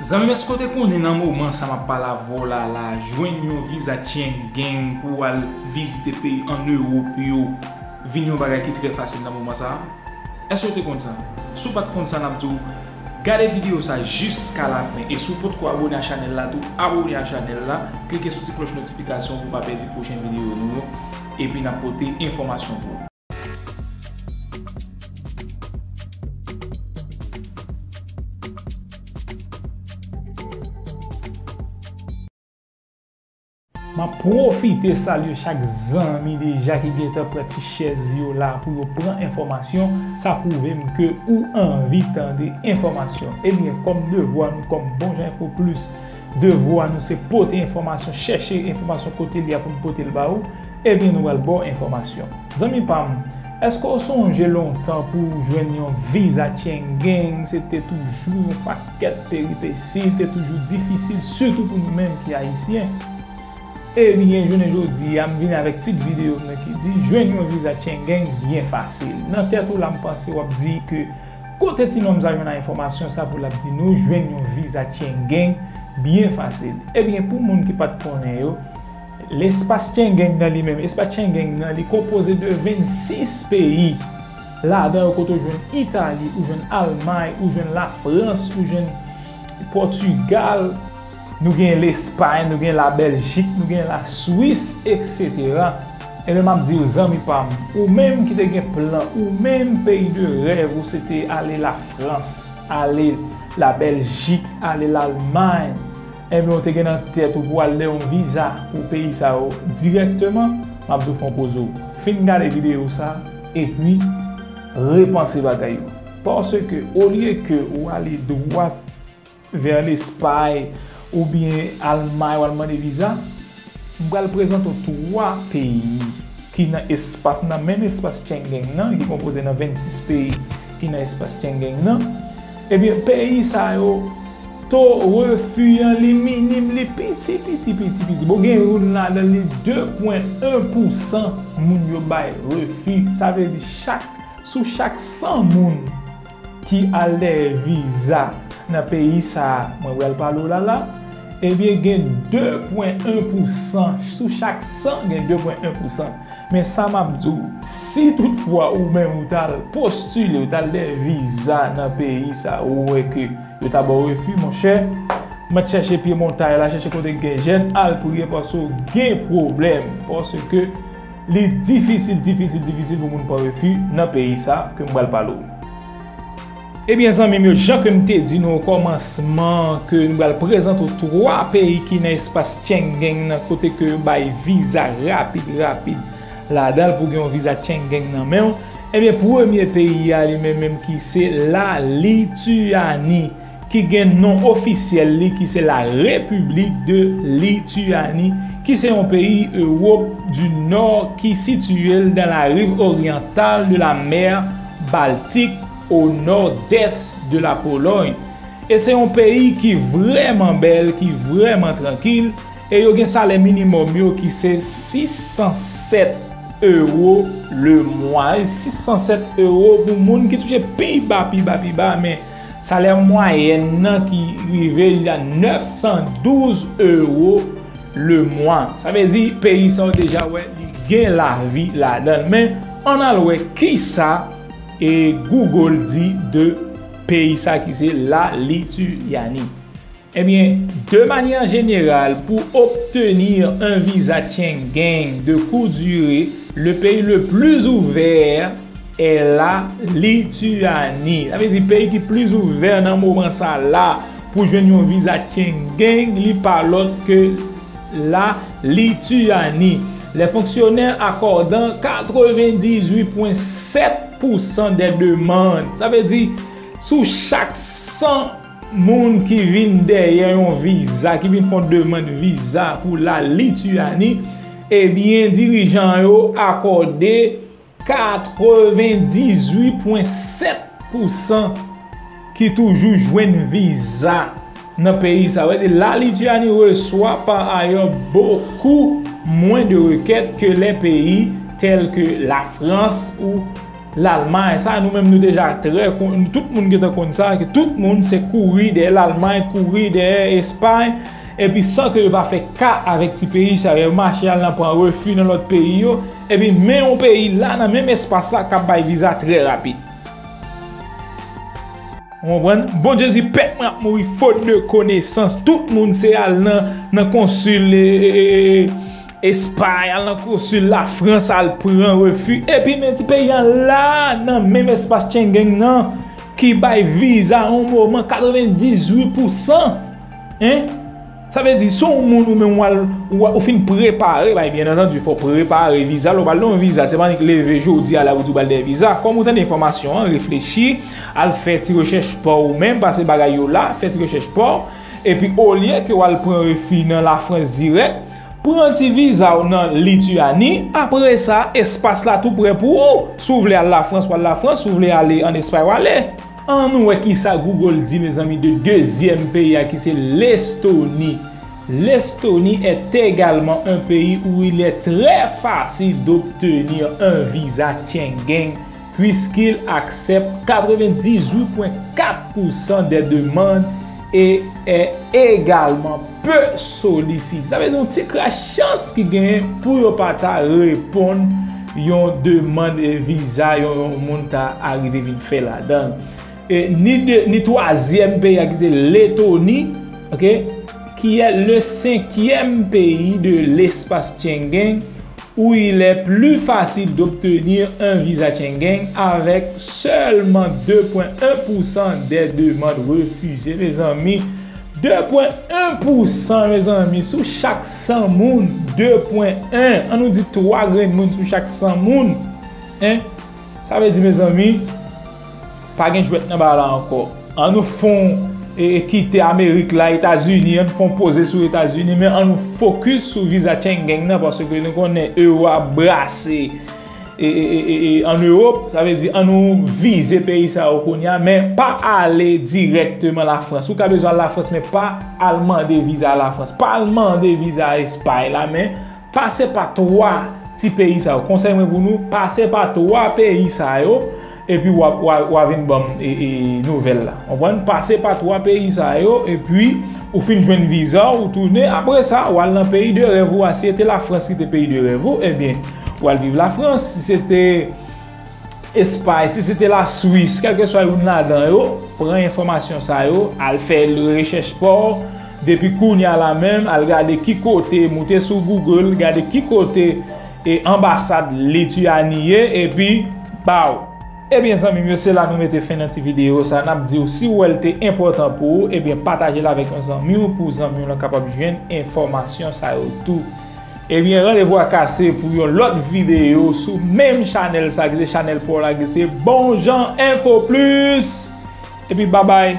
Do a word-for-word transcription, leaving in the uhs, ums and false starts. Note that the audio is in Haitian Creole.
Zanmi m, èske w te konnen nan moman sa m ap pale avè w la la, jwenn yon viza Schengen pou w al vizite peyi ann Ewòp yo vin yon bagay ki trè fasil nan moman sa a? Èske w te konn sa? Si w pa t konn sa, n ap di w, gade videyo sa jiska lafen. E si w potko abòne a chanèl la tou, abòne a chanèl la, klike sou ti klòch notifikasyon pou w pa pèdi pwochen videyo nou yo. Epi n ap pote enfòmasyon pou ou. M ap pwofite salye chak zanmi deja ki gentan pran ti chèz yo la pou yo pran enfòmasyon. Sa pwouve m ke ou anvi tande enfòmasyon. Ebyen, kòm devwa nou, kòm Bon Jan Enfo Plis, devwa nou se pote enfòmasyon, chèche enfòmasyon kote li a pou n pote l ba ou. Ebyen, nou pral ba w enfòmasyon. Zanmi pa m, èske w sonje lontan pou w jwenn yon viza Schengen, se te toujou yon pakèt peripesi, li te toujou difisil, sitou pou nou menm ki Ayisyen? Ebyen, jounen jodi a, m vin avèk tit videyo m nan ki di, jwenn yon viza Schengen byen fasil. Nan tèt ou la, m panse w ap di ke kote ti nonm sa jwenn enfòmasyon sa pou l ap di nou jwenn yon viza Schengen byen fasil. Ebyen, pou moun ki pa t konnen yo, lespas Schengen nan li menm, espas Schengen nan, li konpoze de vennsis peyi. Ladan yo kote w jwenn Itali, ou jwenn Almay, ou jwenn Lafrans, ou jwenn Pòtigal, nou gen Lespay, nou gen Labèljik, nou gen Laswis, etsetera. Ebyen, m ap di w, zanmi pa m, ou menm ki te gen plan, ou menm peyi de rèv ou se te ale Lafrans, ale Labèljik, ale Lalmay, ebyen, ou te gen nan tèt ou pou al dèyè yon viza pou peyi sa yo dirèkteman, m ap di w fè yon poze w. Fin gade videyo sa, epi repanse bagay yo. Paske, olye ke ou ale dwat vè Lespay oubyen Almay w al mande viza, m pral prezante w twa peyi ki nan espas, nan menm espas Schengen nan, ki konpoze nan vennsis peyi ki nan espas Schengen nan. Ebyen, peyi sa yo, to refi an li minim, li piti, piti, piti, piti. Bon, gen youn ladan li de pwen en pousan moun yo bay refi. Sa vle di chak, sou chak san moun ki al dèyè viza nan peyi sa a mwen pral pale w la la, ebyen, gen de pwen en pousan, sou chak san, gen de pwen en pousan. Men sa m ap di w, si toutfwa ou menm ou t al postile, ou t al dèyè viza nan peyi sa, ou wè ke yo ta ba w refi, monchè, mèt chèche pye montay la, chèche kote k gen jèn, al priye paske w gen pwoblèm. Paske li difisil, difisil, difisil pou moun pran refi nan peyi sa ke m pral pale w. Ebyen, zanmi m yo, jan ke m te di nou o kòmansman, ke nou pral prezante w twa peyi ki nan espas Schengen nan, kote ke yo bay viza rapid, rapid ladan l pou gen yon viza Schengen nan men w. Ebyen, premye peyi a li menm menm ki se la Lityani, ki gen non ofisyèl li ki se la République de Lituanie, ki se yon peyi Ewòp di Nò ki sitiye l dans la rive orientale de la mer Baltique, au nord-est de la Pologne. E se yon peyi ki vrèman bèl, ki vrèman trankil, e yo gen salè minimòm yo ki se sis san sèt ewo le mwa. Sis san sèt ewo pou moun ki touche pi ba, pi ba, pi ba, men salè mwayèn nan ki rive a nèf san douz ewo le mwa. Sa vle di peyi sa yo deja wè li gen lavi ladan l. Men ann al wè kisa e Google di de peyi sa ki se la Lityani. Ebyen, de manière générale, pour obtenir un visa Schengen de courte durée, le pays le plus ouvert est la Lituanie. Sa vle di peyi ki plis ouvè nan moman sa la pou jwenn yon viza Schengen, li pa lòt ke la Lituanie. Les fonctionnaires accordant quatre-vingt-dix-huit point sept pour cent des demandes. Sa vle di, sou chak san moun ki vin dèyè yon viza, ki vin fè yon demann viza pou la Lityani, ebyen, dirijan yo akòde katrevendizuit pwen sèt pousan ki toujou jwenn viza nan peyi sa. Vle di, la Lityani reswa pa ayè bokou mwen de rekèt ke lè peyi tèl ke Lafrans ou Lalmay, sa nou menm nou deja trè konn, tout moun gentan konn sa, ke tout moun se kouri dèyè Lalmay, kouri dèyè Espay, epi san ke yo pa fè ka avèk ti peyi sa yo, yo mache al nan pran refi nan lòt peyi yo, epi men yon peyi la nan menm espas la k ap bay viza trè rapid. Ou konprann? Bondye di pèp mwen ap mouri faute de connaissance. Tout moun se al nan, nan konsil e, e, e, e, Espay, al nan konsil Lafrans, al pran refi. Epi men ti peyi an la, nan menm espas Schengen nan, ki bay viza yon moman katrevendizwit pousan. Hein? Sa vle di, si w moun ou menm w al, w, ou fin prepare, bay, byen antandi, fò w prepare viza, lè w pral nan yon viza, se pa nèk leve jodi a la pou di w pral dèyè viza. Kòm ou tande enfòmasyon an, reflechi, al fè ti rechèch pa w ou menm, pase bagay yo la, fè ti rechèch pa w, epi olye ke w al pran refi nan Lafrans dirèk, pran ti viza w nan Lityani, apre sa, espas la tou prè pou ou. Si w vle al Lafrans, w al Lafrans, si w vle ale ann Espay, w ale. Ann nou wè kisa Google di, mezanmi, de dezyèm peyi a ki se Lestoni. L'Estonie est également un pays où il est très facile d'obtenir un visa Schengen puisqu'il accepte quatre-vingt-dix-huit point quatre pour cent des demandes et est également peu sollicité. Sa vle di yon ti kras chans ki genyen pou yo pa ta reponn yon demann viza yon, yon moun ta arive vin fè ladan. E ni de, ni twazyèm peyi a ki se Letoni, ok, qui est le cinquième pays de l'espace Schengen, où il est plus facile d'obtenir un visa Schengen avec seulement deux point un pour cent des demandes refusées, mezanmi. De pwen en pou san, mezanmi, sou chak san moun, de pwen en. An nou di twa grenn moun sou chak san moun. Hein? Sa vle di, mezanmi, pa gen jwèt nan bagay la ankò. An nou fon e, e kite Amerik la, Etazini, an nou fon poze sou Etazini, men an nou fokis sou viza Schengen nan, paske nou konnen ewo a brase e, e, e, e, e, an Ewòp, sa vle di an nou vize peyi sa yo kounye a, men pa ale dirèkteman Lafrans. Ou ka bezwen al Lafrans, men pa al mande viza Lafrans. Pa al mande viza Espay la, men pase pa twa ti peyi sa yo. Konsèy mwen pou nou, pase pa twa peyi sa yo, epi w a, w a, w a vin ban m e, e, nouvèl la. Konprann? Pase pa twa peyi sa yo, epi ou fin jwenn viza, ou tounen. Apre sa, w al nan peyi de rèv ou a. Si se te Lafrans ki te peyi de rèv ou, ebyen, w al viv Lafrans. Si se te Espay, si se te Laswis, kèlkeswa youn ladan yo, pran enfòmasyon sa yo, al fè rechèch pa w. Depi kounye a la menm, al gade ki kote, moute sou Google, gade ki kote e anbasad Lityani ye, epi baw. Ebyen, zanmi m yo, se la nou mete fen nan ti videyo sa. N ap di w, si w wè l te enpòtan pou ou, ebyen, pataje l avèk yon zanmi w, pou zanmi w lan kapab jwenn enfòmasyon sa yo tou. Ebyen, randevou a kase pou yon lòt videyo sou menm chanèl sa, ki se chanèl pa w la, ki se Bon Jan Enfo Plis. Epi, babay.